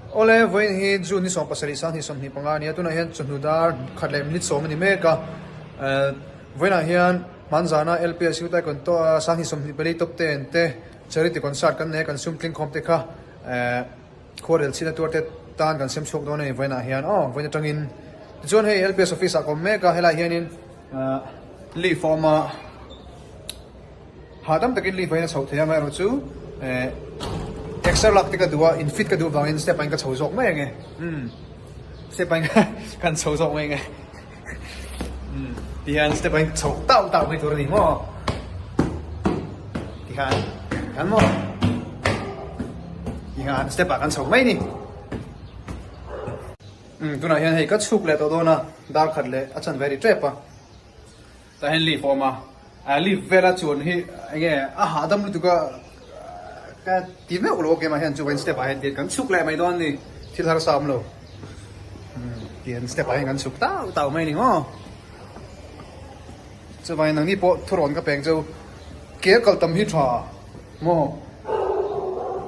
Awle, vawiin hi June ni 17 2025 a ni a, tunah hian chawhnu dar khat leh minute sawm a ni mek a. Vawiinah hian hmanzana LPSU Taekwondo a 2024 top ten te charity concert kan nei a, kan sum tling khawm te kha khuarel chhina tuar te tan kan sem chhuak dawn a ni vawiinah hian aw, vawiin atangin. Tichuan hei LPS office ah ka awm mek a, helaiah hianin leave a awm a. Hahdam takin leave ain a chhoh thei a, amaherawh chu eh exer lak te ka duh a, in fit ka duh vangin step ain ka chho zawk mai ange umm step ain kan chho zawk mai ange umm tihian step ain chho tauh tauh mai tur a ni maw tihian kan maw tihian step ah kan chho mai a ni umm tunah hian hei ka chhuk leh tawh dawn a dar khat leh a chanve a ri tep a. Tah hian leaf a awm a, leaf vela chuan hi enge a hahdam lutuk a ka ti meuh lo a keimah hian chuan step ah hian tian kan chhuk leh mai dawn a ni thil harsa awm lo tian step ah hian kan chhuk tau tau mai a ni maw chuvangin nangni pawh thurawn ka peng chu ke a kal tam hi tha maw.